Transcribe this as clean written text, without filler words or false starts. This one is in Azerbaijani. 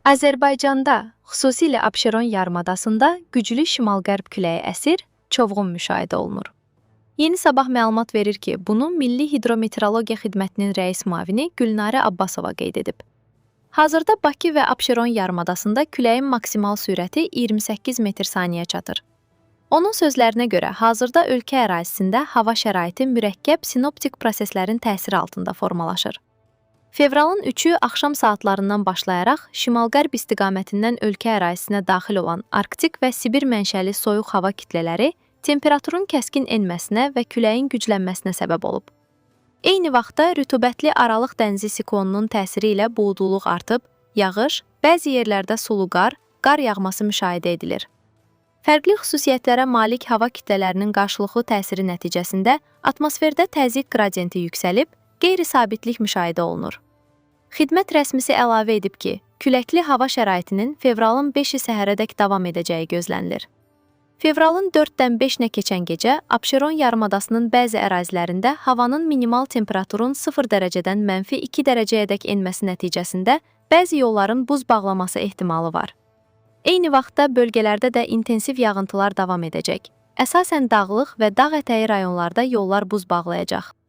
Azərbaycanda, xüsusilə Abşeron yarımadasında güclü şimal-qərb küləyi əsir, çovğun müşahidə olunur. Yeni Sabah məlumat verir ki, bunu Milli Hidrometeorologiya Xidmətinin rəis müavini Gülnarə Abbasova qeyd edib. Hazırda Bakı və Abşeron yarımadasında küləyin maksimal sürəti 28 metr saniyə çatır. Onun sözlərinə görə, hazırda ölkə ərazisində hava şəraiti mürəkkəb sinoptik proseslərin təsiri altında formalaşır. Fevralın 3-ü axşam saatlarından başlayaraq şimal-qərb istiqamətindən ölkə ərazisinə daxil olan Arktik və Sibir mənşəli soyuq hava kütlələri temperaturun kəskin enməsinə və küləyin güclənməsinə səbəb olub. Eyni vaxtda rütubətli Aralıq dənizi siklonunun təsiri ilə buludluluq artıb, yağış, bəzi yerlərdə sulu qar, qar yağması müşahidə edilir. Fərqli xüsusiyyətlərə malik hava kütlələrinin qarşılıqlı təsiri nəticəsində atmosferdə təzyiq qradienti yüksəlib, qeyri-sabitlik müşahidə olunur. Xidmət rəsmisi əlavə edib ki, küləkli hava şəraitinin fevralın 5-i səhərədək davam edəcəyi gözlənilir. Fevralın 4-dən 5-nə keçən gecə Abşeron yarımadasının bəzi ərazilərində havanın minimal temperaturun 0 dərəcədən -2 dərəcəyədək enməsi nəticəsində bəzi yolların buz bağlaması ehtimalı var. Eyni vaxtda bölgələrdə də intensiv yağıntılar davam edəcək. Əsasən dağlıq və dağ ətəyi rayonlarda yollar buz bağlayacaq.